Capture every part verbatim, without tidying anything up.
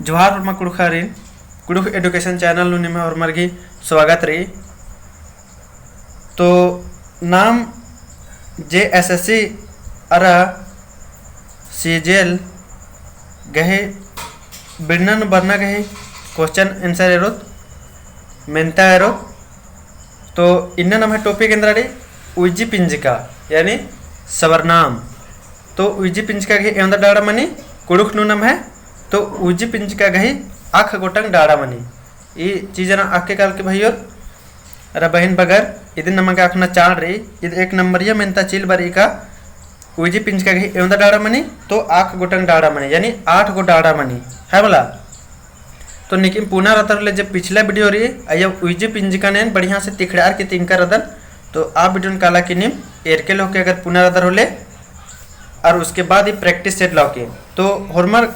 जोहार होरमा कुँड़ुख़ारिन, कुँड़ुख़ education channel नू निम्है होरमर गही स्वागत रई। तो नाम जे एस एस सी अरा सी जी एल गही बिड़ना नू बरना गही question answer एरोत, मेन्ता एरोत। तो इन्ना नम्है topic एन्द्रा रई उइजी पिंजका यानी सरनाम। तो उइजी पिंजका गही एवंदा डाड़ा मनी कुँड़ुख़ नू नम्है। तो उइजी पिंजका गही अख गोटंग डाड़ा मनी। ई चीजन अक्के काल के भइयोर अरा बहिन बगर, इदिन नमा गे अख़ना चाड़ रई। इद एक नंबरिया मेन्ता चिल बरई का उइजी पिंजका गही एवंदा डाड़ा मनी, तो अख गोटंग डाड़ा मनी, यानी आठ गो डाड़ा मनी, है मला। तो नीकिम पुना रअदर होले जे पिछला video रई, अइय्या उइजी पिंजकन एन बढ़िया से तिखड़ार के तिंकर रअदन, तो आ video न काला कि नीम एरके लहो के अगर पुना रअदर होले, और उसके बाद ही practice set लाओ के। तो होरमर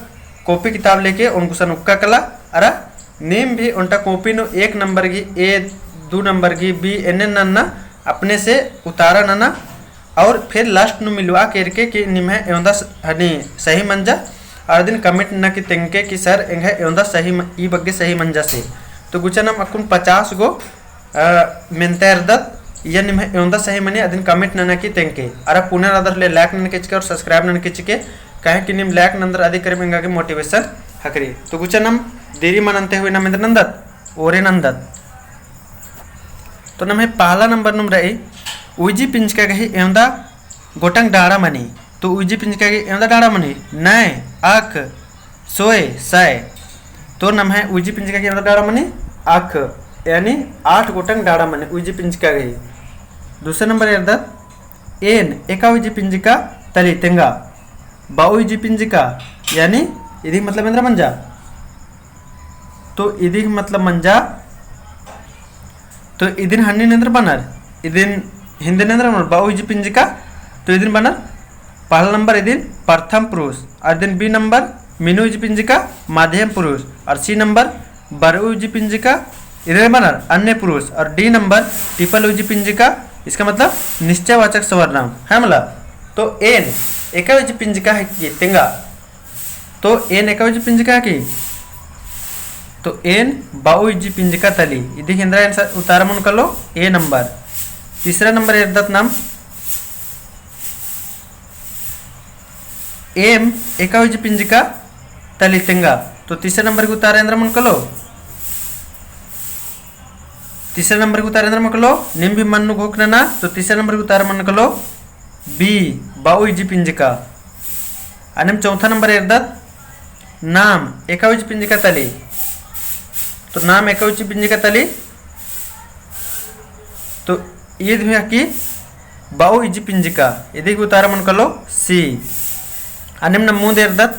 copy किताब लेके ओन गुसन उक्का कला, अरा नीम भी ओन्टा copy नू एक नंबर गही A, दू नंबर गही B, एन्ने नन्ना अपने से उतारा नना, और फिर last नू मिलवा केरके कि निम्है एवंदा स-, हनी सही मंजा, और दिन comment नना कि तेंगके कि sir एंग्है एवंदा सही म-, ई बग्गे सही मंजा से। तो गुचा नाम अक्कुन पचास गो अ, मेन्ता एरदत, या निम्है एवंदा सही मनी अदिन comment नना कि तेंगके। अरा पुना रअदर होले like नना के चिके और subscribe नना के चिके, काहे कि नीम like नंदर अदी करिम एंगा गे motivation हकरी। तो गुचा नाम देरी मनन्ते हुए नाम एन्देर नन्दत, ओरे नन्दत। तो नम्है पहला नंबर नुम रई, उइजी पिंजका गही एवंदा गोटंग डाड़ा मनी। तो उइजी पिंजका गही एवंदा डाड़ा मनी, नय, अख, सोय, सय। तो नम्है उइजी पिंजका गही एवंदा डाड़ा मनी अख, यानी आठ गोटंग डाड़ा मनी उइजी पिंजका गही। दूसरा नंबर एरदत, एन एका उइजी पिंजका तली तेंगा। बा उइजी पिंजका, यानी इदी मतलब एन्द्रा मंजा। तो इदी मतलब मंजा, तो इदिन हन्नी एन्द्रा बअनर, इदिन हिन्दी एन्द्रा बअनर, बा उइजी पिंजका। तो इदिन बअनर पहला नंबर इदिन प्रथम पुरुष, और इदिन B नंबर मीनू उइजी पिंजका मध्यम पुरुष, और C नंबर बरऊ उइजी पिंजका इदिन बअनर अन्य पुरुष, और D नंबर triple उइजी पिंजका, इसका मतलब निश्चयवाचक सर्वनाम है मला। तो एन एका उइजी पिंजका है कि तेंगा। तो एन एका उइजी पिंजका की? तो एन बा उइजी पिंजका तली। इदी एन्द्रा answer उतारा मनो कालो, A नंबर। तीसरा नंबर एरदत नाम, एम एका उइजी पिंजका तली तेंगा। तो तीसरा नंबर गही उतारा एन्द्रा मनो कालो? तीसरा नंबर गही उतारा एन्द्रा मनो कालो? नीम भी मन नू घोख नना। तो तीसरा नंबर गही उतारा मनो कालो B, बा उइजी पिंजका। अन्नेम चौथा नंबर एरदत, नाम एका उइजी पिंजका तली। तो नाम एका उइजी पिंजका तली। तो ईद भी हकी बा उइजी पिंजका। इदी गही उतारा मनो कालो C। अन्नेम नाम मुन्द एरदत,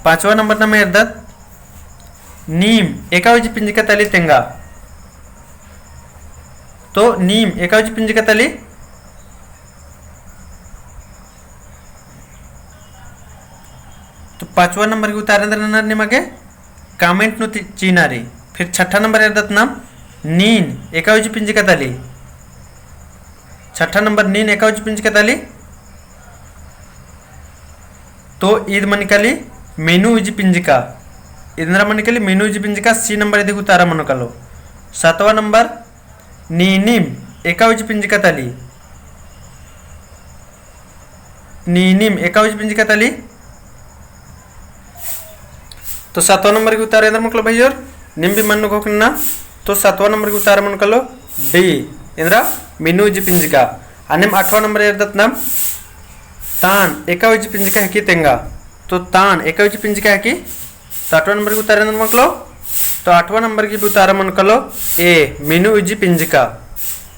पाँचवा नंबर नाम एरदत, नीम एका उइजी पिंजका तली तेंगा। तो नीम एका उइजी पिंजका तली। तो पाँचवा नंबर गही उतारा एन्द्रा ननर निमा गे comment नू ती-, चिअना रई। फिर छठा नंबर एरदत नाम, नीन एका उइजी पिंजका तली। छठा नंबर नीन एका उइजी पिंजका तली। तो ईद मनी काली मीनू उइजी पिंजका। इद एन्द्रा मनी काली मीनू उइजी पिंजका, C नंबर इदी गही उतारा मनो कालो। सातवाँ नंबर नीनिम एका उइजी पिंजका तली। नीनिम एका उइजी पिंजका तली। तो सातवाँ नंबर गही उतारा एन्द्रा मनो कालो भइयोर, नीम भी मन नू घोख नना। तो सातवाँ नंबर गही उतारा मनो कालो D, एन्द्रा मीनू उइजी पिंजका। अन्नेम आठवाँ नंबर एरदत नाम, तान एका उइजी पिंजका हकी तेंगा। तो तान एका उइजी पिंजका हकी। तो आठवाँ नंबर गही उतारा एन्द्रा मनो कालो? तो आठवाँ नंबर गही उतारा मनो कालो A, मीनू उइजी पिंजका।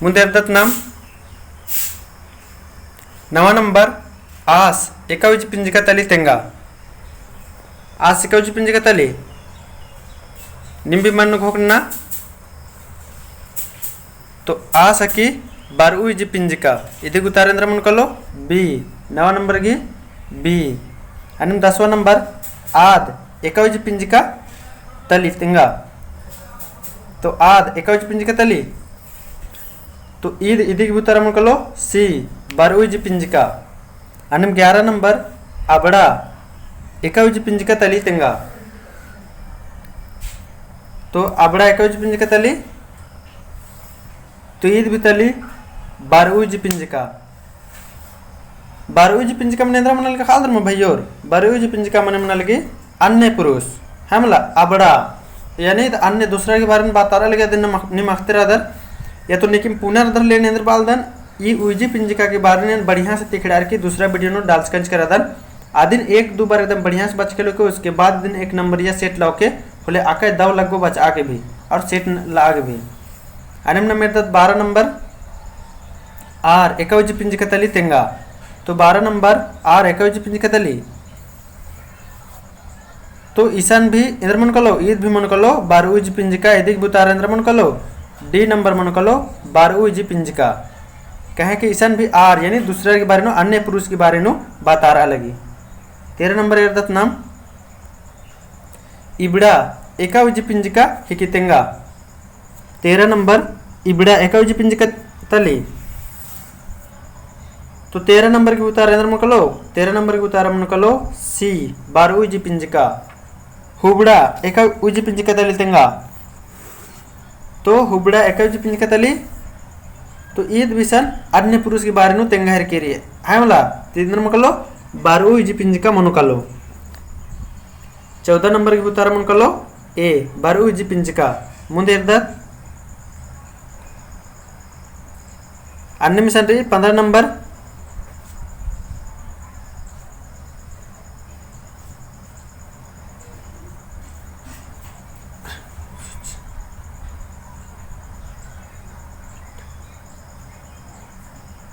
मुन्द एरदत नाम, नवा नंबर, आस एका उइजी पिंजका तली तेंगा। आस एका उइजी पिंजका तली। नीम भी मन नू घोख नना। तो आस हकी बरऊ उइजी पिंजका। इदी गही उतारा एन्द्रा मनो कालो? B, नवा नंबर गही B। अन्नेम दसवाँ नंबर, आद एका उइजी पिंजका तली तेंगा। तो आद एका उइजी पिंजका तली। तो ईद इदी गही उतारा मनो कालो? C, बरऊ उइजी पिंजका। अन्नेम ग्यारह नंबर, अबड़ा एका उइजी पिंजका तली तेंगा। तो अबड़ा एका उइजी पिंजका तली, तो ईद भी तली बारह उइजी पिंजका। बारह उइजी पिंजका मने एन्दरा मना लगी ख़ालदर मा भइयोर, बारह उइजी पिंजका मने मना लगी अन्य पुरुष, है मला, अबड़ा, यानी अन्य दूसरा के बारे में बतारआ लगी अदिन नीम अख़-, नीम अख़ते रअदर, या तो नीकिम पुनर अदर लेन एन्दर बालदन, ई उइजी पिंजका के बारे में बढ़िया से तिखड़ार की दूसरा video नू डालचकन चिकरदन। अदिन एक दो बार एकदम बढ़िया से बचके लोके, उसके बाद अदिन एक नंबरिया set लौके, होले आका दव लग्गो बचआ के भी, और set न-, लआ के भी। अन्नेम नम एरदत बारह नंबर, आर एका उइजी पिंजका तली तेंगा। तो बारह नंबर, आर एका उइजी पिंजका तली। तो इसन भी एन्दर मनो कालो, ईद भी मनो कालो, बारह उइजी पिंजका, इदिक भी उतारा एन्दर मनो कालो, D नंबर मनो कालो, बारह उइजी पिंजका। कहे कि इसन भी आर, यानी दूसरा के बारे नू, अन्य पुरुष के बारे नू बतारआ लगी। तेरह नंबर एरदत नम, इबड़ा एका उइजी पिंजका हिकी तेंगा। तेरह नंबर, इबड़ा एका उइजी पिंजका तली। तो तेरह नंबर के उतारा एन्दर मनो कालो, तेरह नंबर के उतारा मनो कालो C, बारह उइजी पिंजका। हुबड़ा एका उइजी पिंजका तली तेंगा। तो हुबड़ा एका उइजी पिंजका तली, तो ईद भी इसन अन्य पुरुष के बारे नू तेंगा हेरकी रई, है मला, तो एन्दर मनो कालो, बारह उइजी पिंजका मनो कालो। चौदह नंबर के उतारा मनो कालो, A, बारह उइजी पिंजका। मुन्द एरदत, अन्नेम इसन रई, पन्द्रह नंबर,